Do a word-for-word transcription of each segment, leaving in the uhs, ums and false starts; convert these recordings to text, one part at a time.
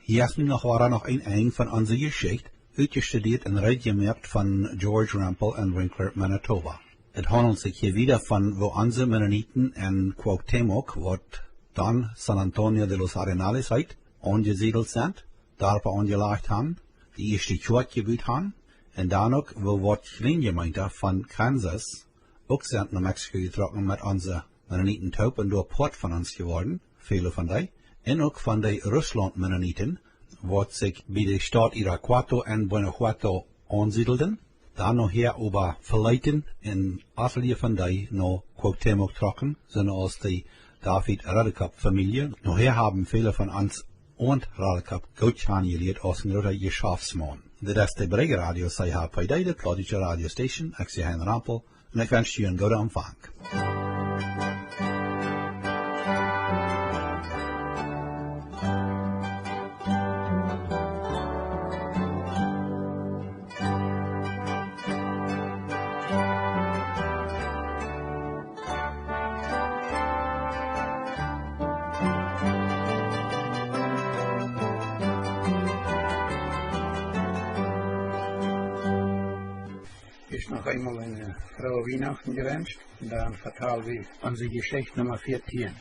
Hia es nu noch wada noch een Enj von onse Jeschicht, utjestudieet un reed jemoakt von George Rempel en Winkler, Manitoba. Et haundelt sikj hia wieda von woo onse Mennoniten en Cuauhtémoc, waut dan San Antonio de los Arenales heet, aunjesiedelt sent, Darpa aunjelajcht han, de ieeschte Kjoakj jebut han, un dan uk woo waut Kjleenjemeenta von Kansas uk sent no Mexiko jetrocken met onse Mennoniten toop un doa Poat von ons jeworden, väle von dee, un uk von de Russlaunt-Mennoniten, waut sikj bie de Staut Irapuato en Guanajuato aunsiedelden, dan nohäa oba veleeten un atelje von dee no Cuauhtémoc trocken, soo aus de David Redekop Famielje. Nohäa haben väle von ons Aunt Redekop goot kjanen jelieet aus een groota Jeschaftsmaun. Dit es de Brigge Radio C H P D, de plautdietsche Radiostation. Ekj sie Hein Rempel un ekj wensch junt een gooden Empfang. Es noch eemol eene frooe Wienachten jewenscht. Un dan vetal wie onse Jeschicht Numma vieetieen.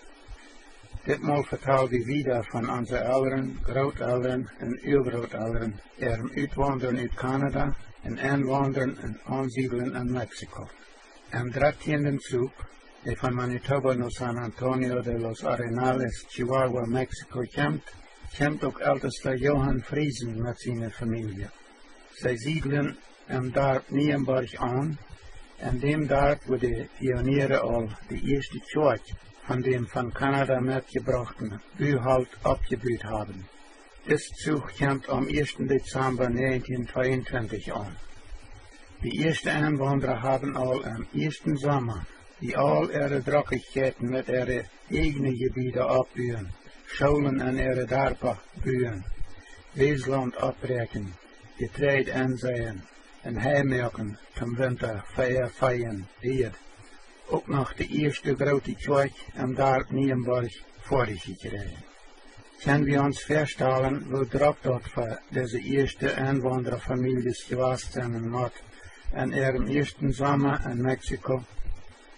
Ditmol vetal wie wieda von onse Elren, Grootelren un Uagrootelren äa Utwaundren ut Kanada un Enwaundren un Aunsiedlen en Mexiko. Em drettieenden Zuch, dee von Manitoba no San Antonio de los Arenales, Chihuahua, Mexiko kjemt, kjemt uk Eltesta Johann Friesen met siene Famielje. See siedlen em Darp Nienborg aun, en däm Darp, wua de Pioniere aul de ieeschte Kjoakj von däm von Kanada metjebrochten Buholt oppjebut haben. Dis Zuch kjemt aum ieeschten Dezamba näajentieen tweeuntwintich aun. De ieeschte Enwaundra haben aul em ieeschten Somma, bie aul äare Drockjchkjeiten, met äare ieejne Jebieda oppbuen, Schoolen en äare Darpa buen, Wäslaunt oppbräakjen, Jetreid enseien un Hei moaken toom Winta fa äa Vee un Pieed, uk noch de ieeschte groote Kjoakj em Darp Nienborg foadich jekjräajen. Kjenn wie ons väastalen, woo drock daut fa dise ieeschte Enwaundrafamieljes jewast sennen mott en äarem ieeschten Somma en Mexiko,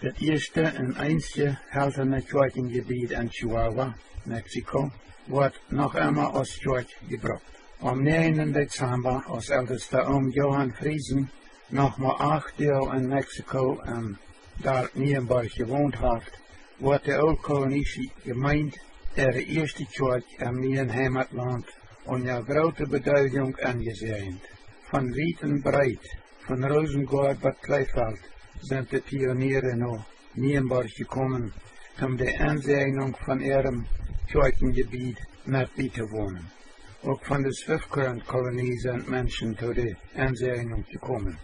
daut ieeschte un eensje heltene Kjoakjenjebied en Chihuahua, Mexiko, woat noch emma aus Kjoakj jebrukt. Aum näajenden Dezamba, aus Eltesta Oom Johann Friesen noch mau acht Doag en Mexiko em Darp Nienborg jewont haft, woat de ooltkolonische Jemeent äare ieeschte Kjoakj em nieen Heimatlaunt unja groote Bedeewiunk enjesäajent. Von wiet un breet, von Rosengård bat Kleefeld, sent de Pioniere no Nienborg jekomen, om de Ensäajnunk von äarem Kjoakjenjebied met bie to wonen. Uk von de Swift Current Kolonie sent Menschen to de Ensäajnunk jekomen.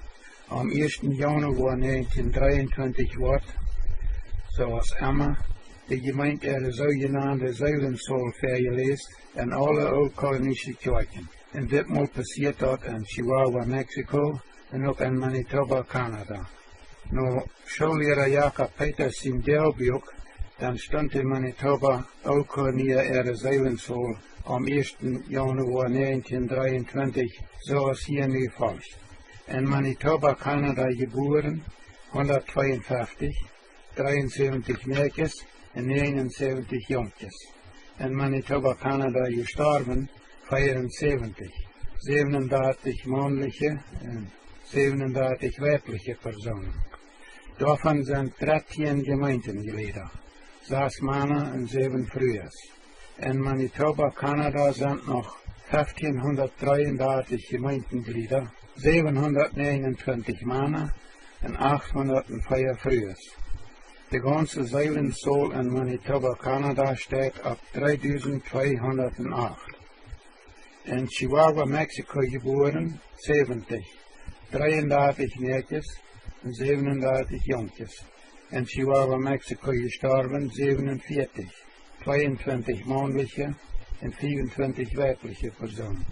Aum ieeschten Jaunwoa näajentieen dreeuntwintich woat, soo aus emma, de Jemeent äare soojenaunde Seelensaul väajeläst en aule ooltkolonische Kjoakjen. Un ditmol passieet daut en Chihuahua, Mexiko, un uk en Manitoba, Kanada. No Schoolliera Jakob Peters sien Doagbuak, dan stunt de Manitoba Ooltkolonia äare Seelensaul aum ieeschten Jaunwoa näajentieen dreeuntwintich soo aus hia nu folcht: En Manitoba, Kanada jebuaren, hundat tweeunfeftich, dreeunsäwentich Mäakjes un näajenunsäwentich Junkjes. En Manitoba, Kanada jestorwen, veeunsäwentich, säwenundartich maunliche un säwenundartich weibliche Persoonen. Doavon sent dartieen Jemeentenjlieda, sas Mana un säwen Frues. En Manitoba, Kanada sent noch feftieenhundatdreeundartich Jemeentenjlieda, säwenhundatnäajenuntwintich Mana un achthundatvief Frues. De gaunze Seelensaul en Manitoba, Kanada steit opp dreedusent tweehundatnacht. En Chihuahua, Mexiko jebuaren, säwentich, dreeundartich Mäakjes un säwenundartich Junkjes. En Chihuahua, Mexiko jestorwen, säwenunvieetich, tweeuntwintich maunliche un veeruntwintich weibliche Persoonen.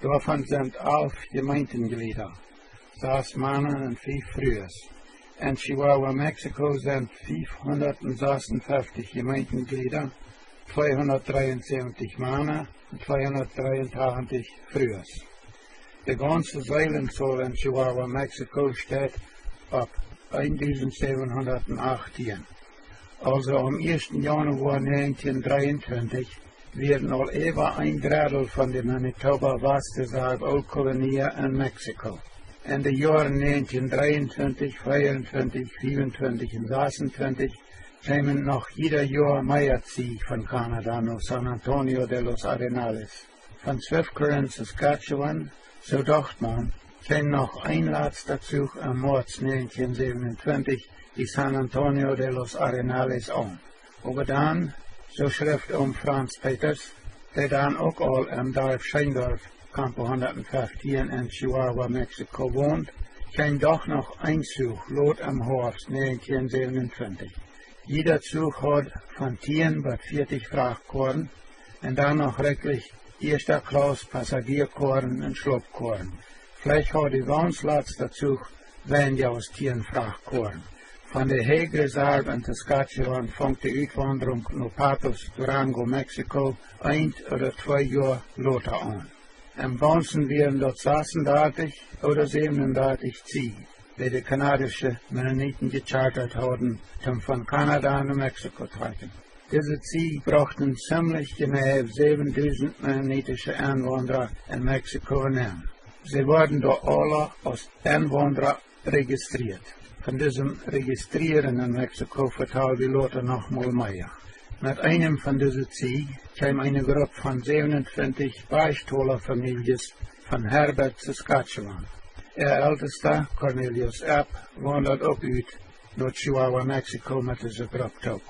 Doavon sent alf Jemeentenjlieda, sas Mana un veeruntwintich Frues. En Chihuahua, Mexiko sent fiefhundatsasunfeftich Jemeentenjlieda, tweehundertdreiunsiebzig Mana un tweehundertdreiuntachtig Frues. De gaunze Seelentol en Chihuahua, Mexiko steit opp eendusentsäwenhundatachtieen. Aulsoo aum ieeschten Januoa näajentieen dreeuntwintich wieren aul äwa een Dredel von de Manitoba Wassreserv Ooltkolonia en Mexiko. En de Joaren näajentieen dreeuntwintich, veeauntwintich, fiefuntwintich un sasuntwintich kjeemen noch jieda Joa mea Zieej von Kanada no San Antonio de los Arenales. Von Swift Current, Saskatchewan, soo docht maun, kjeem noch een latsta Zuch em Moaz näajentieen säwenuntwintich bie San Antonio de los Arenales aun. Oba dan, soo schrift Om Franz Peters, dee dan uk aul em Darp Scheendorf, Campo hundatfeftieen en Chihuahua, Mexiko wont, kjeem doch noch een Zuch lot em Hoafst näajentieen säwenuntwintich. Jieda Zuch haud von tieen bat vieetich Frachtkoaren un dan noch rikjlich ieeschte Klauss Passagiekoaren un Schlopkoaren. Veleicht haud de gaunz latsta Zuch weinja aus tieen Frachtkoaren. Von de Hague Reserve en Saskatchewan funk de Utwaundrunk no Patos, Durango, Mexiko, eent ooda twee Joa lota aun. Em gaunzen wieren daut sasuntachentich ooda säwenundartich Zieej, dee de kanadische Mennoniten jechartat hauden, om von Kanada no Mexiko trakjen. Dise Zieej brochten ziemlich jeneiw säwendusent mennonitische Enwaundra en Mexiko nenn. See worden doa aula aus Enwaundra rejistrieet. Von disem Rejistrieren en Mexiko vetal wie lota noch mol mea. Met eenem von dise Zieej kjeem eene Grupp von säwenuntwintich Beichtola Famieljes von Herbert, Saskatchewan. Äa Eltesta, Cornelius Epp, waundad uk ut no Chihuahua, Mexiko met dise Grupp toop.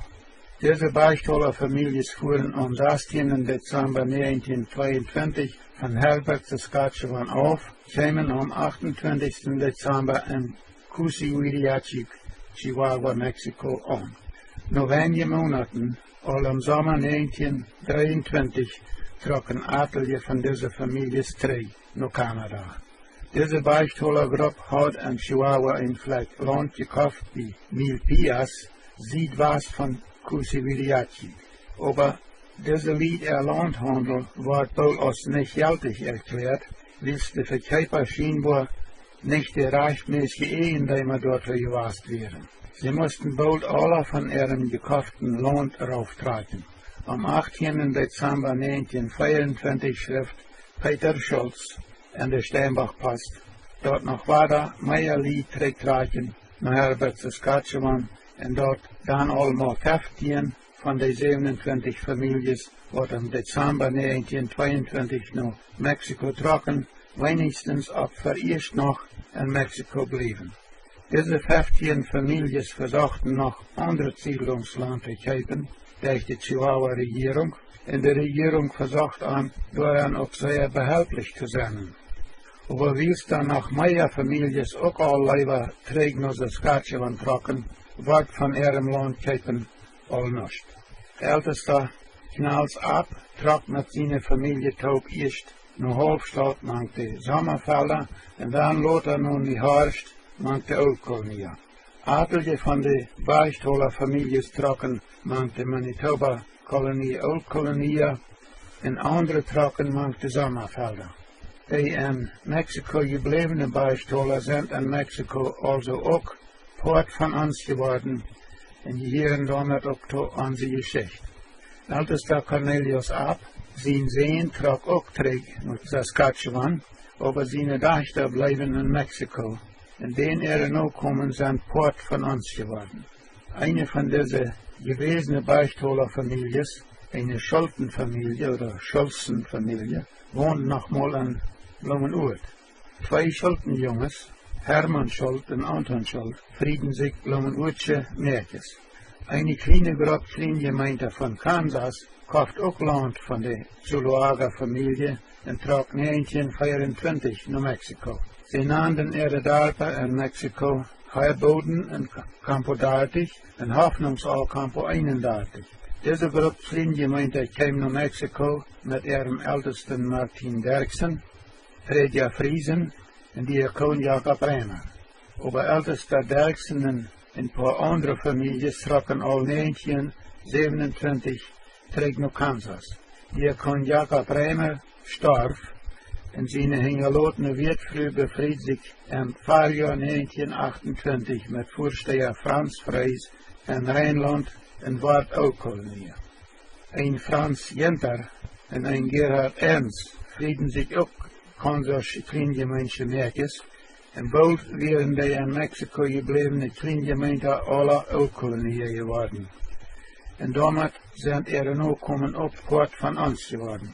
Dise Beichtola Famieljes fuaren aum sastieenden Dezamba näajentieen tweeuntwintich von Herbert, Saskatchewan auf, kjeemen aum achtuntwintichsten Dezamba en Cusihuiriachi, Chihuahua, Mexiko aun. No weinje Moonaten, aul em Somma näajentieen dreeuntwintich, trocken atelje von dise Famieljes trigj no Kanada. Dise Beichtola Grupp haud en Chihuahua een Flakj Launt jekoft bie Milpillas, siedwast von Cusihuiriachi. Oba dise Lied äa Launthaundel wort boolt aus nich jeltich erkjläat, wiels de Vekjeepa schienboa nich de rajchtmäsje Eejendeema doatoo jewast wieren. See musten boolt aula von äarem jekoften Launt rauftrakjen. Aum achttieenden Dezamba näajentieen veeauntwintich schrift Peter Schulz en de Steinbach Post, daut noch wada mea Lied trigj trakjen no Herbert, Saskatchewan, un daut dan aul mau feftieen von de säwenuntwintich Famieljes, waut em Dezamba näajentieen tweeuntwintich no Mexiko trocken, weinichstens opp veieescht noch en Mexiko bleewen. Dise feftieen Famieljes vesochten noch aundret Siedlungslaunt to kjeepen derch de Chihuahua Rejierunk, un de Rejierunk vesocht an, doaren uk sea behelplich to sennen. Oba wiels dan noch mea Famieljes uk aul leewa trigj no Saskatchewan trocken, wort von äarem Launtkjeepen aul nuscht. Eltesta Kjnals App trock met siene Famielje toop ieescht no Hauptstadt mank de Sommafelda un dan lota no Nehorst mank de Ooltkolonia. Atelje von de Beichtola Famieljes trocken mank de Manitoba Kolonie Ooltkolonia un aundre trocken mank de Sommafelda. De en Mexiko jebläwne Beichtola sent en Mexiko aulsoo uk Poat von ons jeworden un jehieren doamet uk to onse Jeschicht. Eltesta Cornelius App sien Sän trock uk trigj no Saskatchewan, oba siene Dajchta bleewen en Mexiko, un dän äare Nokomen sent Poat von ons jeworden. Eene von dise jewäsne Beichtola Famieljes, eene Schultenfamielje ooda Schulzenfamielje, wond noch mol en Blumenort. Twee Schultenjunges, Hermann Schult un Anton Schult, frieden sikj Blumenortsche Mäakjes. Eene kjliene Grupp Kjlienjemeenta von Kansas koft uk Launt von de Zuloaga Famielje un trock näajentieen veeauntwintich no Mexiko. See nanden äare Darpa en Mexiko Heilboden un Campo dartich un Hoffnungsau Campo eenundartich. Dise Grupp Kjlienjemeenta kjeem no Mexiko met äarem Eltesten Martin Derksen, Prädja Friesen un Diakon Jakob Reiner. Oba Eltesta Derksen un een poa aundre Famieljes trocken aul näajentieen säwenuntwintich trigj no Kansas. Hia Kolonie Jakob Reimer storf un siene hinjalotne Wieetfru befried sikj em Farjoa näajentieen achtuntwintich met Väastäja Franz Fries en Reinlaunt un wort Ooltkolonia. Een Franz Ginter un een Gerhard Ens frieden sikj uk Kansas Kjleenjemeentje Mäakjes, un boolt wieren dee en Mexiko jebläwne Kjleenjemeenta aula Ooltkolonia jeworden. Un doamet sent äare Nokomen uk Poat von ons jeworden.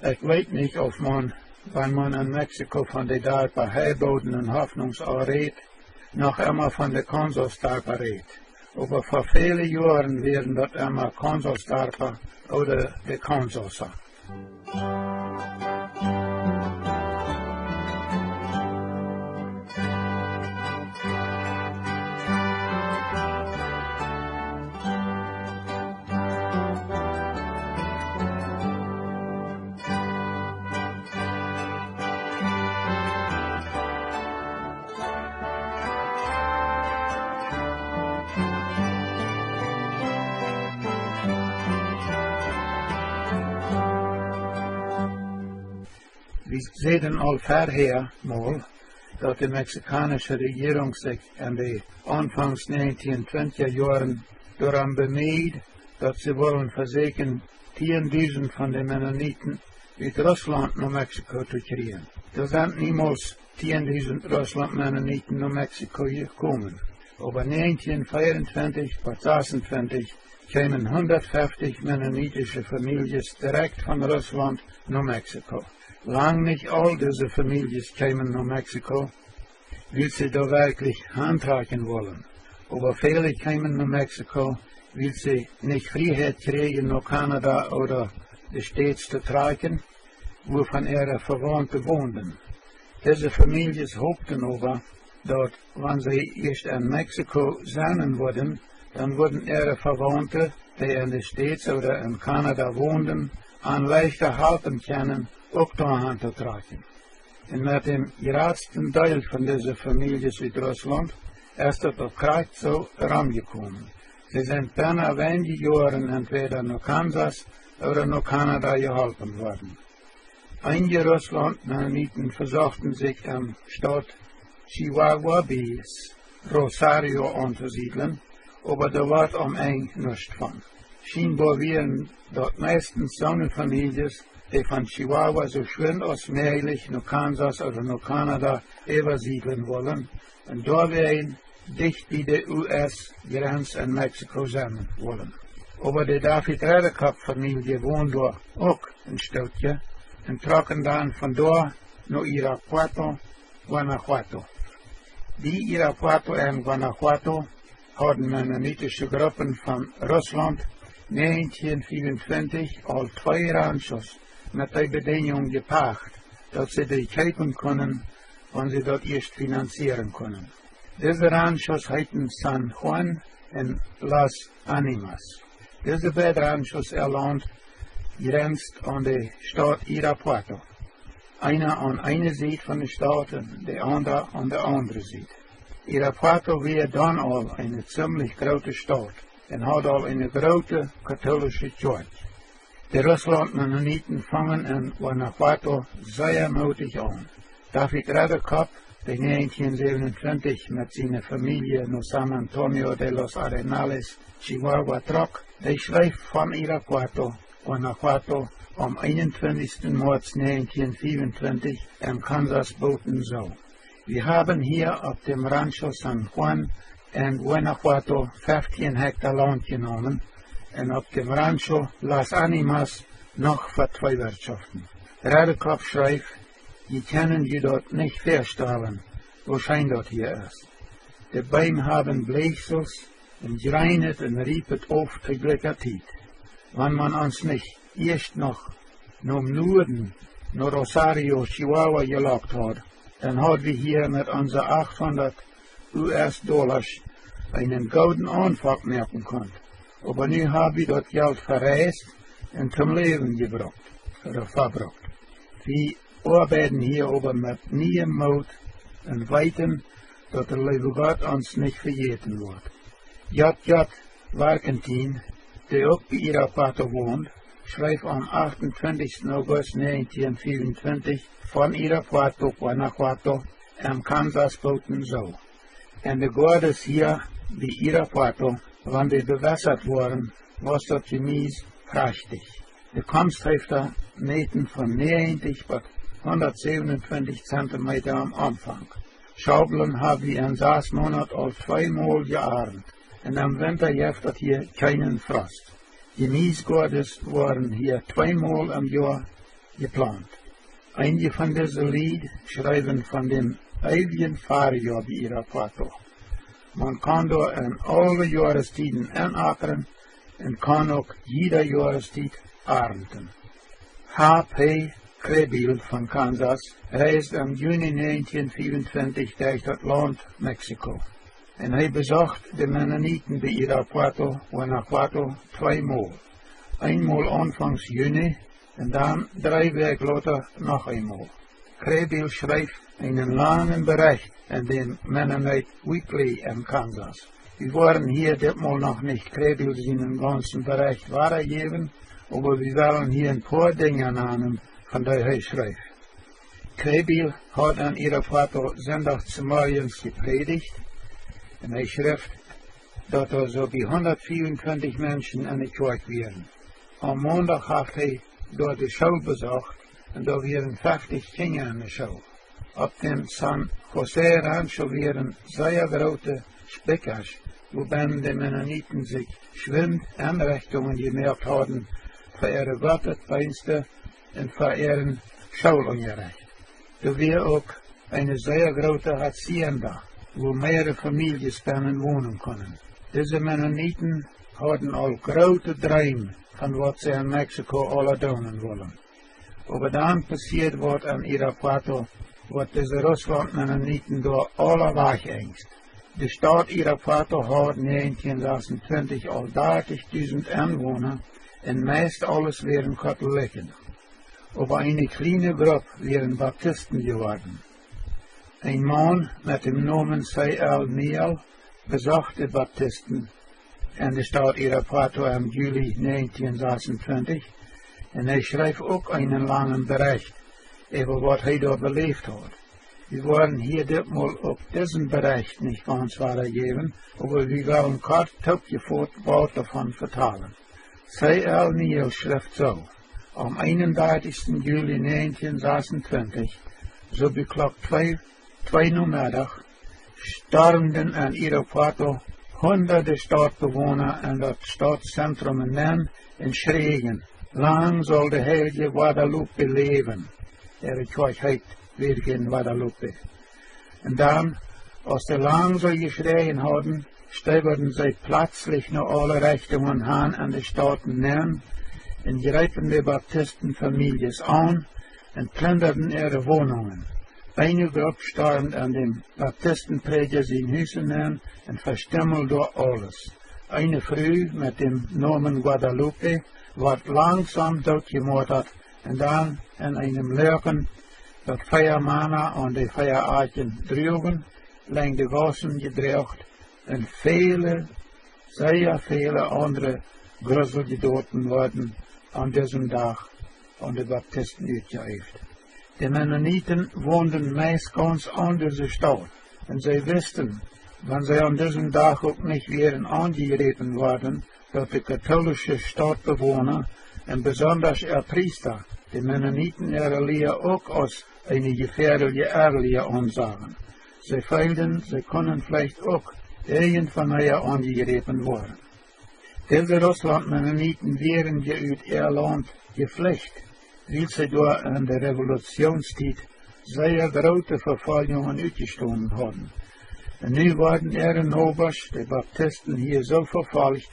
Ekj weet nich, auf maun, wan maun en Mexiko von de Darpa Heibooden un Hoffnungsau räd, noch emma von de Kansas Darpa räd. Oba fa väle Joaren wieren daut emma Kansas Darpa ooda de Kansasa. Wie säden aul verhäa mol, daut de mexikaunsche Rejierunk sikj en de aunfangs näajentieen twintja Joaren doarom bemeed, daut see wullen vesieekjen, tieendusent von de Mennoniten ut Russlaunt no Mexiko to kjrieen. Doa sent niemols tieendusent Russlaunt Mennoniten no Mexiko jekomen. Oba näajentieen veeauntwintich bat sasuntwintich kjeemen hundatfeftich mennonitische Famieljes direkt von Russlaunt no Mexiko. Lang nich aul dise Famieljes kjeemen no Mexiko, wiels see doa werkjlich hantrakjen wullen. Oba väle kjeemen no Mexiko, wiels see nich Frieheit kjrieejen no Kanada ooda de States to trakjen, wua von äare Vewaunte wonden. Dise Famieljes hopten oba, daut wan see ieescht en Mexiko sennen wudden, dan wudden äare Vewaunte, dee en de States ooda en Kanada wonden, an leichta halpen kjennen, uk doahan to trakjen. Un met dän jratsten Deel von dise Famieljes ut Russlaunt es daut uk krakjt soo romjekomen. See sent benne weinje Joaren entwäda no Kansas ooda no Kanada jeholpen worden. Eenje Russlaunt Mennoniten vesochten sikj em Staut Chihuahua bie Rosario auntosidlen, oba doa wort aum Enj nuscht von. Schienboa wieren daut meistens soone Famieljes, dee von Chihuahua soo schwind aus mäajlich no Kansas ooda no Kanada äwasiedlen wullen, un doawäajen dicht bie de U S Jrenz en Mexiko sennen wullen. Oba de David Redekop Famielje wond doa uk een Stootje un trocken dan von doa no Irapuato, Guanajuato. Bie Irapuato en Guanajuato hauden mennonitische Gruppen von Russlaunt näajentieen fiewuntwintich aul twee Ranchos met dee Bedinjunk jepacht, daut see dee kjeepen kunnen, wan see daut ieescht finanzieren kunnen. Dise Ranchos heeten San Juan un Las Animas. Dise beid Ranchos äa Launt jrenst aun de Staut Irapuato. Eena aun eene Sied von de Staut un de aundra aun de aundre Sied. Irapuato wia dan aul eene ziemlich groote Staut un haud aul eene groote katholische Kjoakj. De Russlaunt Mennoniten fungen en Guanajuato sea mootich aun. David Redekop, dee näajentieen säwenuntwintich met siene Famielje no San Antonio de los Arenales, Chihuahua trock, dee schreef von Irapuato, Guanajuato, aum eenuntwintichsten Moaz näajentieen fiewuntwintich em Kansas Boten soo: Wie haben hier auf dem Rancho San Juan in Guanajuato feftieen Hektar Launt jenomen un auf dem Rancho Las Animas noch fa twee Wirtschaften. Redekop schreef: Jie kjennen junt daut nich väastalen, woo scheen daut hia es. De Beem haben Bleechsels un jreinet un riepet auf to jlikja Tiet. Wan maun ons nich ieescht noch nom Nuaden, no Rosario, Chihuahua jelockt haud, dan haud wie hia met onse achthundat U S Dollasch eenen gooden Aunfank moaken kunt. Oba nu hab wie daut Jelt vereist un toom Läwen jebrukt, ooda vebrukt. Wie oabeiden hia oba met nieem Moot un weeten, daut de leewe Gott ons nich vejäten woat. Jott, jott, Warkentien, dee uk bie Irapuato wond, schreef aum achtuntwintichsten August negentien fiewuntwintich von Irapuato, Guanajuato, em Kansas Boten soo: En de Goades hia bie Irapuato, wan dee bewässat woaren, wia daut Jemies prachtich. De Komsthöfta mäten von näajentich bat hundatsäwenuntwintich Zentimeta aum Omfank. Schaublen hab wie en sas Moonat aul tweemol jearnt, un em Winta jeft daut hia kjeenen Frost. Jemiesgoades woaren hia tweemol em Joa jeplaunt. Eenje von dise Lied schreewen von däm eewjen Farjoa bie Irapuato. Maun kaun doa en aule Joarestieden enakren un kaun uk jiede Joarestiet arnten. H. P. Krehbiel von Kansas reisd em Juni negentien fiewuntwintich derch daut Launt Mexiko. Un hee besocht de Mennoniten bie Irapuato, Guanajuato, tweemol. Eenmol aunfangs Juni un dan dree Wäakj lota noch eenmol. Krehbiel schreef eenen langen Berecht en däm Mennonite Weekly en Kansas. Wie woaren hia ditmol noch nich Krehbiel sienen gaunzen Berecht wadajäwen, oba wie wellen hia een poa Dinja nanen von dee hee schreef. Krehbiel haud en Irapuato Sindach zemorjes jeprädicht un hee schrift, daut doa soo bie hundatfiewuntwintich Menschen en de Kjoakj wieren. Aum Mondach haft hee doa de School besocht un doa wieren feftich Kjinja en de School. Opp däm San José Rancho wieren sea groote Spikjasch, wua bennen de Mennoniten sikj schwind Enrechtungen jemoakt hauden fa äare Gottesdeenste un fa äaren Schoolunjarecht. Doa wia uk eene sea groote Hacienda, wua mearere Famieljes bennen wonen kunnen. Dise Mennoniten hauden aul groote Dreem von waut see en Mexiko aula doonen wullen. Oba dan passieed waut en Irapuato, waut dise Russlaunt Mennoniten doa aula wajchengst. De Staut Irapuato haud negentien sasuntwintich aul dartichdusent Enwona un meist aules wieren Katolikjen. Oba eene kjliene Grupp wieren Baptisten jeworden. Een Maun met däm Nomen C. L. Neal besocht de Baptisten en de Staut Irapuato em Juli negentien sasuntwintich un hee schreef uk eenen langen Berecht äwa waut hee doa beläft haud. Wie woaren hia ditmol uk disen Berecht nich gaunz wadajäwen, oba wie wellen kort toopjefot waut doavon vetalen. C. L. Neal schrift soo: Aum eenundartichsten Juli negentien sasuntwintich, soo bie Klock twee, twee Nomeddach, stormden en Irapuato hundade Stautbewona en daut Stautzentrum nenn un schräjen: Lang soll de heilje Guadalupe läwen! Äare Kjoakj heet Virgen Guadalupe. Un dan, aus see lang soo jeschräjen hauden, steeberden see pletslich no aule Rechtungen han en de Staut nenn un jreepen de Baptistenfamieljes aun un plindaden äare Wonungen. Eene Grupp stormd en däm Baptistenprädja sien Hus nenn un vestimmeld doa aules. Eene Fru met däm Nomen Guadalupe wort langsom dootjemoadat un dan en eenem Loaken, daut vea Mana aun de vea Akjen druagen, lenjd de Gaussen jedroagen un väle, sea väle aundre Gruseljedoten worden aun disem Dach aun de Baptisten utjeeeft. De Mennoniten wonden meist gaunz aun dise Staut un see wisten, wan see aun disem Dach uk nich wieren aunjejräpen worden, daut de katolische Stautbewona un besondasch äa Priesta de Mennoniten äare Lia uk aus eene jefäadelje Lia aunsajen. See feelden, see kunnen veleicht uk irjentwanea aunjejräpen woaren. Dise Russlaunt Mennoniten wieren je ut äa Launt jeflicht, wiels see doa en de Revolutsjoonstiet sea groote Vefoljungen utjestonen hauden. Un nu worden äare Nobasch, de Baptisten, hia soo vefolcht,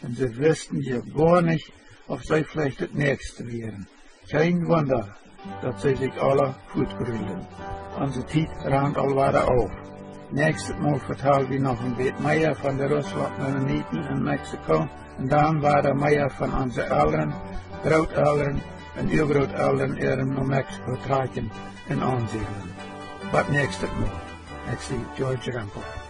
un see wisten je goa nich, auf see veleicht daut näakjste wieren. Kjeen Wunda, daut see sikj aula fuatgrulden. Onse Tiet rant aul wada auf. Näakjstet Mol vetal wie noch een bät mea von de Russlaunt Mennoniten en Mexiko un dan wada mea von onse Elren, Grootelren un Uagrootelren äarem no Mexiko trakjen un aunsiedlen. Bat näakjstet Mol. Ekj sie George Rempel.